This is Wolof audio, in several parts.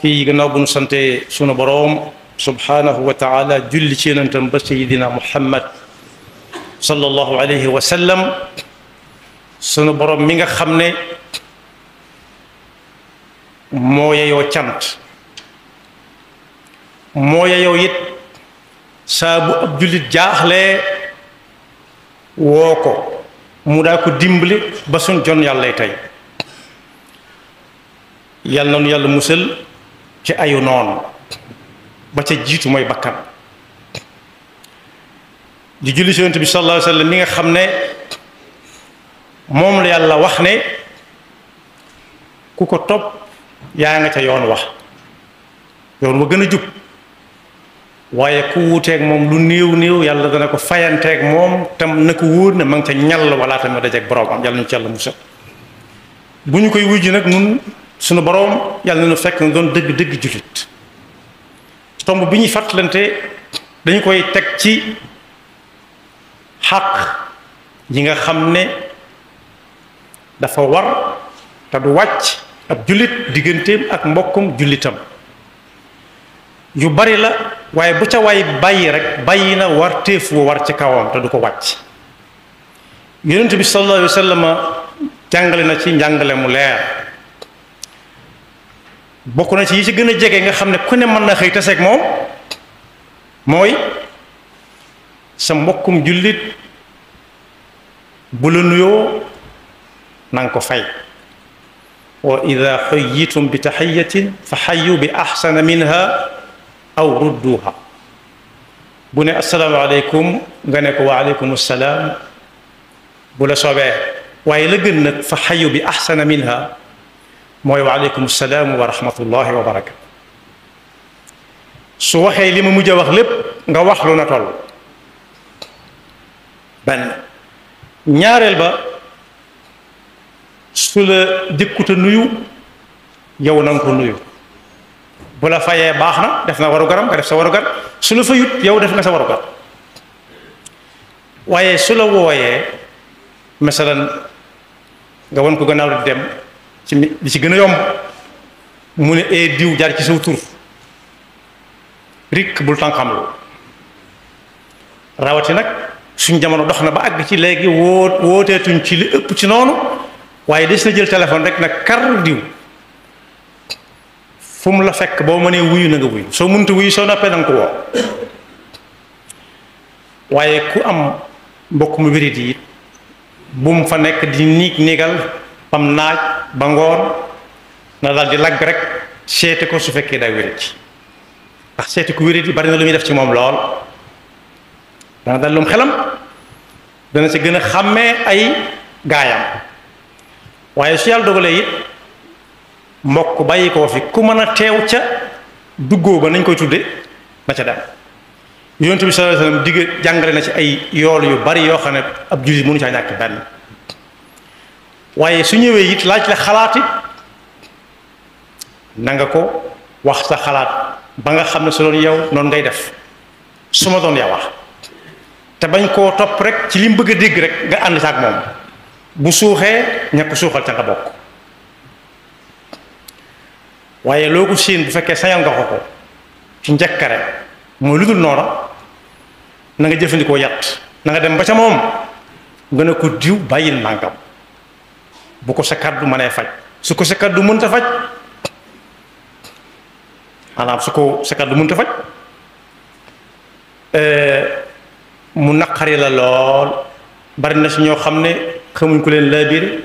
mbokk yi gannaaw bu nu sante sunu boroom subhanahu wa taala julli ci yonentam ba sayidina muhammad sallallahu alayhi wa sallam sunu boroom mi nga xam ne moo yeyoo cant moo yeyoo it saa bu ab jullit jaaxlee woo ko mu daa ko dimbali ba suñ jon yàllay tey yàlla na nu yàlla musal ci ayu noonu ba ca jiitu mooy bakkan di julli ci yonent bi sallallahu alayhi wa sallam mi nga xam ne moom la yàlla wax ne ku ko topp yaa nga ca yoon wax yoon wa gën a jub waaye ku wuuteeg moom lu néew néew yàlla dana ko fayanteeg moom tam na ko wóor ne ma nga ca ñal wala tamit dajeeg boroomam yàlla ñu ci yàlla musal bu ñu koy wujj nag nun sunu boroom yàlla na nu fekk na doon dëgg-dëgg jullit tomb bi ñuy fàttalante dañu koy teg ci xàq yi nga xam ne dafa war te du wàcc ab jullit digganteem ak mbokkum jullitam yu bari la waaye bu ca waay bàyyi rek bàyyi na war téef wu war ci kawam te du ko wàcc yonent bi sallallahu alayhi wa sallam jàngale na ci njàngale mu leer bokk na ci yi ci gën a jege nga xam ne ku ne mën na xëy taseeg moom mooy sa mbokkum jullit bu la nuyoo na nga ko fay wa ida xuyyitum bi taxiyatin fa xayu bi axsana minha aw rudduha bu ne assalaamu aleykum nga ne ko wa aleykum assalaam bu la soobee waaye la gën nag fa xayu bi axsana minha mooy wa aleykum salaam wa rahmatullahi wa barakatu su waxee li ma mujj a wax lépp nga wax lu na toll benn ñaareel ba su la jëkkuta nuyu yow na nga ko nuyu bu la fayee baax na def na waru garam nga def sa waru gar su la fayut yow def nga sa waru gar waaye su la wooyee masalan nga won ko gannaaw di dem ci li ci gën a yomb mu ne ee diw jaar ci saw tur rik bul tànqamlu rawati nag suñ jamono dox na ba àgg ci léegi wooteetuñ ci li ëpp ci noonu waaye des na jël téléphone rek nag kar diw fu mu la fekk boo mënee wuyu na nga wuyu soo mënta wuyu soo noppee na nga ko woo waaye ku am mbokk mu wérit yi bu mu fa nekk di niig niigal pam naaj ba ngoon na daal di lagg rek seeti ko su fekkee day wérit ndax seeti ku wérit yi bari na lu muy def ci moom lool dana dal lum xelam dana ci gën a xàmmee ay gaayam waaye su yàlla dogalee it mbokk bàyyi koo fi ku mën a teew ca duggoo ba nañ koy tudde na ca dem yonent bi sallallahu alayhi wasallam digg jàngale na ci ay yool yu bari yoo xam ne ab jullit mënu caa ñàkk benn waaye su ñëwee it laaj la xalaat it na nga ko wax sa xalaat ba nga xam ne su doon yow noonu ngay def su ma doon yow wax te bañ koo topp rek ci li mu bëgg a dégg rek nga ànd sa ak moom bu suuxee ña ko suuxal ca nga bokk waaye loo ko séen bu fekkee sañal nga ko ci njëkkare mooy lu dul noona na nga jëfandikoo yat na nga dem ba ca moom nga ne ko diw bàyyil nangam bu ko sa kàddu mënee faj su ko sa kàddu mënta faj maanaam su ko sa kàddu mënta faj mu naqari la lool bari na si ñoo xam ne xamuñ ku leen laabire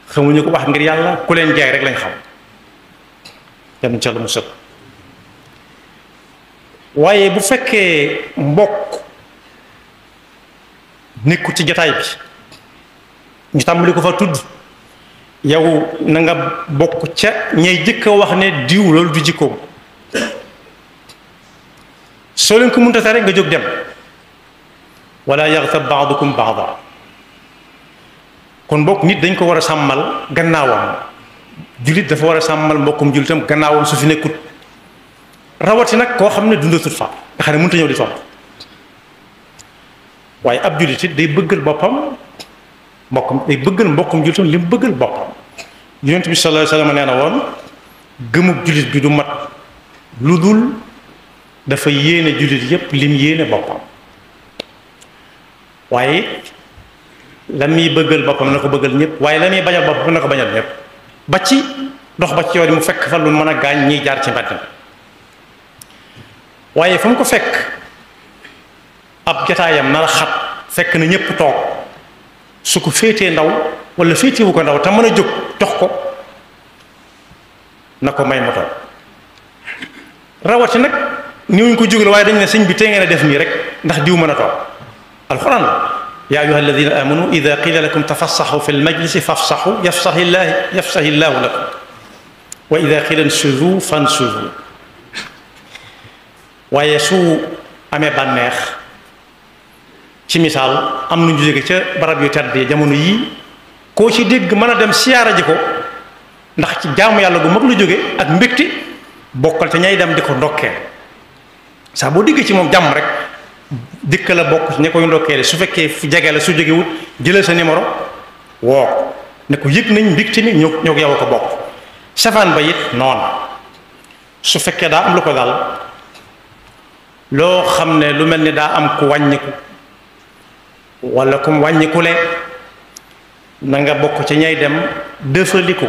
xamuñu ko wax ngir yàlla ku leen jaay rek lañ xam yàlla ci Yàlla musal waaye bu fekkee mbokk nekku ci jataay bi ñu tàmbali ko fa tudd yow na nga bokk ca ñay jëkk a wax ne diw loolu du jikkoom soo leen ko mënta tere nga jóg dem wala yaxtab baadukum baada kon mbokk nit dañ ko war a sàmmal gannaawam jullit dafa war a sàmmal mbokkum jullitam gannaawam su fi nekkut rawati nag koo xam ne dundatut fa nga xam ne mënta ñëw di topp waaye ab jullit it day bëggal boppam mbokkum jullitam li mu bëggal boppam yonent bi sallallahu alayhi wa sallam nee na woon gëmub jullit bi du mat lu dul dafa yéene jullit yépp lim yéene boppam waaye la muy bëggal boppam na ko bëggal ñëpp waaye la muy bañal boppam na ko bañal ñëpp ba ci dox ba ci yoon mu fekk fa lu mën a gaañ ñiy jaar ci mbedd waaye fu mu ko fekk ab jataayam nar a xat fekk na ñëpp toog su ko féetee ndaw wala féetewu ko ndaw te mën a jóg jox ko na ko may mu toog rawati nag niwuñ ko jógal waaye dañ ne sëñ bi tey ngeen a def nii rek ndax diw mën a toog alquran la yaa ayuha alladina amanu ida qila lakum tafassaxu fi lmajlisi fafsaxu yafsahi llahu lakum wa ida qila nsudu fansudu waaye su amee bànneex ci misaal am nañu jóge ca barab yu tedd yi jamono yii koo ci dégg mën a dem siyaara ji ko ndax ci jaamu yàlla gu mag lu jóge ak mbégte bokkal te ñay dem di ko ndokkee saa boo diggee ci moom jàmm rek dikk la bokk ci ña koy ndokkee su fekkee fu jege la su jógewut jëlal sa numéro woo ne ko yëg nañ mbégte mi ñoo yow a ko bokk safaan ba it noonu su fekkee daa am lu ko daal loo xam ne lu mel ni daa am ku wàññiku wala kum wàññikule na nga bokk ci ñay dem dëfali ko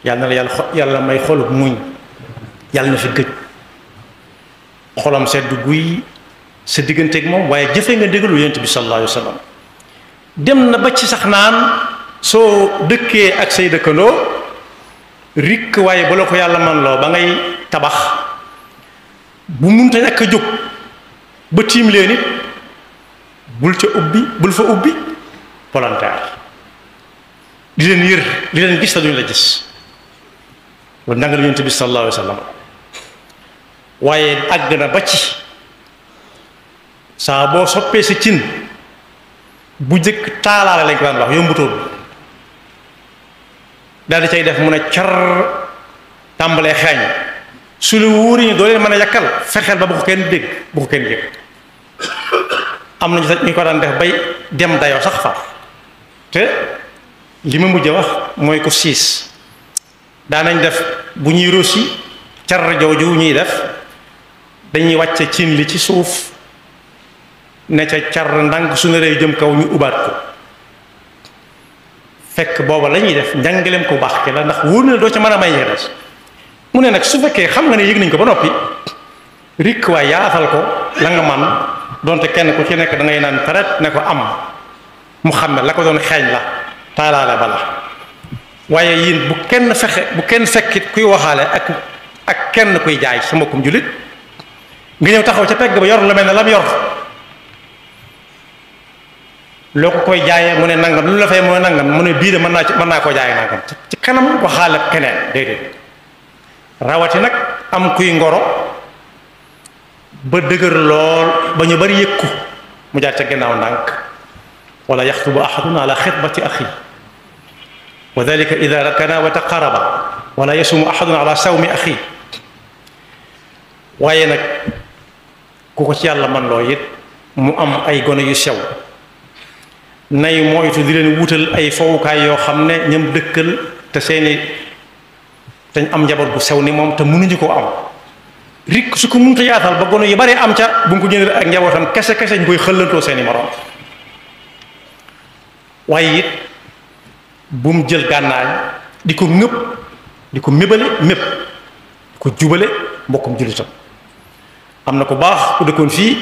yàlla na la yàlla may xolub muñ yàlla na fi gëj xolam sedd guy sa digganteeg moom waaye jëfe nga ndigalu yonent bi sallallahu alayhi wa sallam dem na ba ci sax naan soo dëkkee ak say dëkkandoo rikk waaye ba la ko yàlla man loo ba ngay tabax bu munta ñàkk a jóg ba tiim leen it bul fa ubbi volontaire di leen yër di leen gis te duñu la gis loolu nangal yonent bi sallallahu alayhi wa sallam waaye àgg na ba ci saa boo soppee sa cin bu jëkk taalaale lañ ko daan wax yombutoon daal di cay def mun a car tàmbalee xeeñ su lu wóor yi doo leen mën a yàkkal fexeel ba bu ko kenn dégg bu ko kenn yëg am nañu sax ñu ko daan def bay dem dayoo sax far te li ma mujj a wax mooy ko siis daanañ def bu ñuy rosi car jooju ñuy def dañuy wàcce cin li ci suuf ne ca car ndànk su ne rey jëm kaw ñu ubaat ko fekk booba la ñuy def njàngaleem ko baax ke la ndax wóor na doo ca mën a may yeeres mu ne nag su fekkee xam nga ne yëg nañ ko ba noppi rikk waay yaatal ko la nga man donte kenn ku ci nekk da ngay naan taret ne ko am mu xam ne la ko doon xeeñ la taalaale bala waaye yéen bu kenn fekkit kuy waxaale ak kenn kuy jaay sa mbokkum jullit nga ñëw taxaw ca pegg ba yor lu mel ne lam yor loo ko koy jaayee mu ne nangam lu la fay mu ne nangam mu ne bii de mën naa koo jaayee nangam ci kanam waxaale keneen déedéet rawati nag am kuy ngoro ba dëgër lool ba ñu bari yëkku mu jaar ca gannaaw ndànk wala yaxtubu ahadun ala xitbati axi wa dalika ida rakana wa taqaraba wala yasumu ahadun ala sawmi axi waaye nag ku ko ci yàlla man loo it mu am ay gone yu sew nay moytu di leen wutal ay fowukaay yoo xam ne ñam dëkkal te seeni dañ am njaboot bu sew ni moom te mënuñu koo am rik su ko mënta yaatal ba gone yu bari am ca bu nga ko jëndee ak njabootam kese ñu koy xëllantoo seeni morom waaye it bu mu jël gànnaay di ko ŋëpp di ko mébale mépp di ko jubale mbokkum jullitam am na ko baax ku dëkkoon fii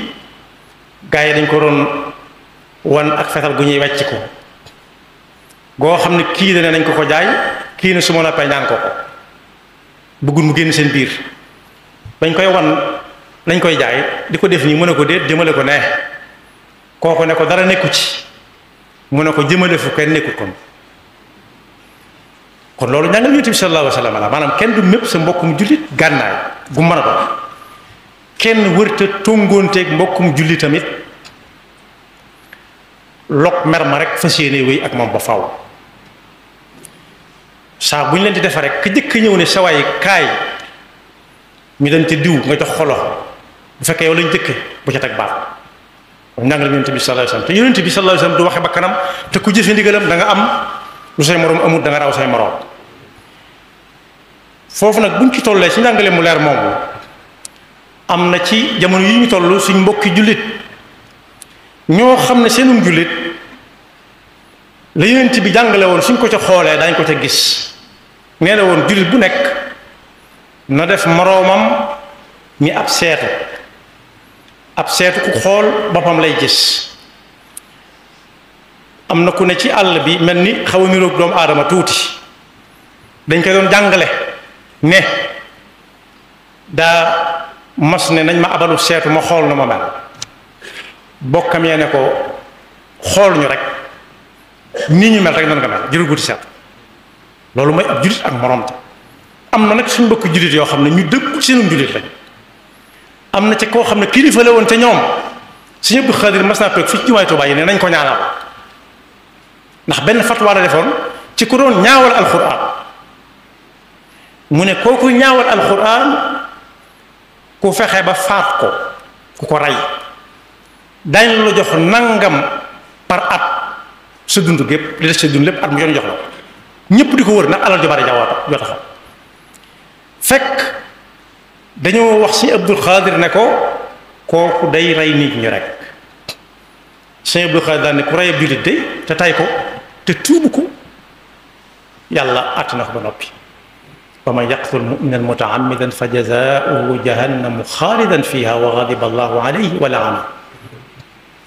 gars yi dañ ko doon wan ak fetal gu ñuy wàcc ko goo xam ne kii dane nañ ko jaay kii ne su ma noppee ñaan ko bëggul mu génn seen biir bañ koy wan nañ koy jaay di ko def nii mu ne ko déet jëmale ko ne kooku ne ko dara nekku ci mu ne ko jëmale fu kenn nekkut kon loolu ñàngal Yonent bi sallallahu alayhi wa sallam maanaam kenn du mépp sa mbokkum jullit gànnaay gu mën a doon kenn wërta tóngoonteeg mbokkum jullit tamit lok mer ma rek fas yéene wéy ak moom ba faw saa bu ñu leen di defa rek ka jëkk ñëw ne sawaay kaay ñu dem ci diw nga jox ko loxo bu fekkee yow lañ jëkke bu ca teg baax njàngale Yonent bi sallallahu alayhi wasallam te Yonent bi sallallahu alayhi wasallam du waxe ba kanam te ku jëfe ndigalam da nga am lu say moroom amut da nga raw say moroom foofu nag buñ ci tollee ci njàngale mu leer moomu am na ci jamono yi ñu toll suñ mbokki jullit ñoo xam ne seenum jullit la yonent bi jàngale woon suñ ko ca xoolee dañ ko ca gis nee na woon jullit bu nekk na def moroomam ni ab seetu ku xool boppam lay gis. am na ku ne ci àll bi mel ni xaw a niroog doomu aadama tuuti dañ koy doon jàngale ne daa mas ne nañ ma abalu seetu ma xool na ma mel bokkam yee ne ko xool ñu rek nii ñu mel rek nan nga mel jërë guti seet loolu mooy ab jullit ak morom ta am na nag suñu bokk jullit yoo xam ne ñu dëgg seenum jullit lañ am na ci koo xam ne kilifa la woon te ñoom Sëñ Abdou Khadir mas naa toog fii ci jumaay Tuubaa yi ne nañ ko ñaanal ndax benn fatwa la defoon ci ku doon ñaawal alquran mu ne kooku ñaawal alquran ku fexe ba faat ko ku ko rey dañ la jox nangam par at sa dund gépp li des sa dund lépp at mu yoon jox la ñëpp di ko wër nag alal ju bari jawaata joo taxaw fekk dañoo wax Sëñ Abdul Xaadir ne ko kooku day rey nit ñi rek Sëñ Abdul Xaadir daal ne ku rey ab jullit day te tay ko te tuubu ko yàlla àtt na ko ba noppi wa man yaqtul mu'minan mutaammidan fa jazaauhu jahannamu xaalidan fiha wa ghadiba allahu alayhi wa laana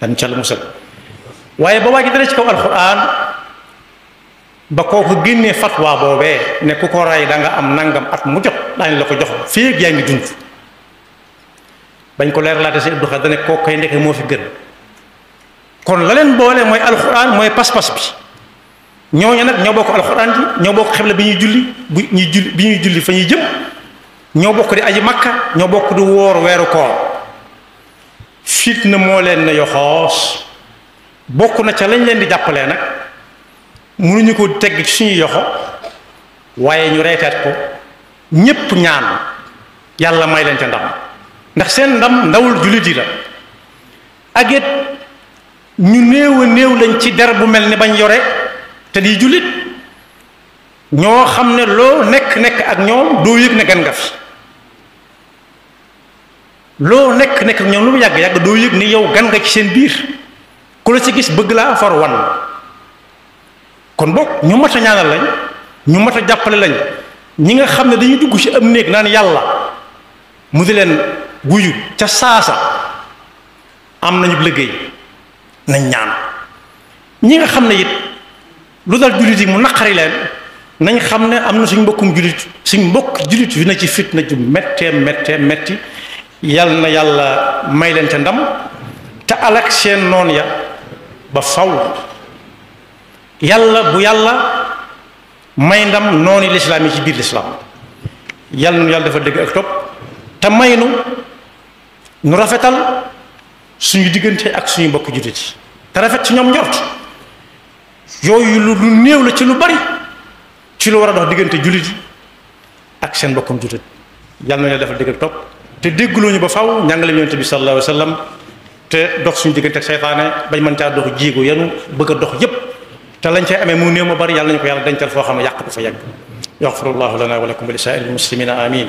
dañ ca la musal waaye ba waa ji dara ci kaw alquran ba kooku génnee fatwa boobee ne ku ko rey da nga am nangam at mu jot daañu la ko jox fii ak yaa ngi dund bañ ko leer laata si Abdou Khadre ne kooku koy ndeke moo fi gën kon la leen boole mooy alquran mooy pas-pas bi ñooñu nag ñoo bokk alquran ji ñoo bokk xibla bi ñuy julli bi ñuy julli fa ñuy jëm ñoo bokk di aji makka ñoo bokk di woor weeru koor fitna moo leen na yoxoos bokk na ca lañ leen di jàppalee nag mënuñu ko tegg ci suñuy yoxo waaye ñu reeteet ko ñépp ñaan yàlla may leen ca ndam ndax seen ndam ndawul jullit yi la ak it ñu néew a néew lañ ci der bu mel ni bañ yore te di jullit ñoo xam ne loo nekk ak ñoom doo yëg ne gan nga fi loo nekk ak ñoom lu mu yàgg doo yëg ni yow gan nga ci seen biir ku la ci gis bëgg laa far wan kon boog ñu mat a ñaanal lañ ñu mat a jàppale lañ ñi nga xam ne dañuy dugg ci am néeg naan yàlla mu di leen guyu ca saasa am nañu liggéey nañ ñaan ñi nga xam ne it lu dal jullit yi mu naqari leen nañ xam ne am na suñ mbokkum jullit suñ mbokk jullit yu na ci fitna ju metti yal na yàlla may leen ca ndam te alak seen noon ya ba faw yàlla bu yàlla may ndam noonu lislaam yi ci biir lislaam yàlla nu yàlla dafa dégg ak topp te may nu rafetal suñu diggante ak suñu mbokk jullit yi te rafet ci ñoom njort yooyu lu néew la ci lu bari ci lu war a dox diggante jullit yi ak seen mbokkum jullit yàlla na yàlla dafa dégg ak topp te déggloo ñu ba faw njàngale yonent bi sallallahu alayhi wa sallam te dox suñu diggante ak seytaane bañ mën caa dox jiigu yanu bëgg a dox yépp te lañ cay amee mu néew ma bari yàlla nañu ko yàlla dencal foo xam ne yàq du fa yegg yaxfirullahu lana wa lakum wa li saa'iril muslimina amin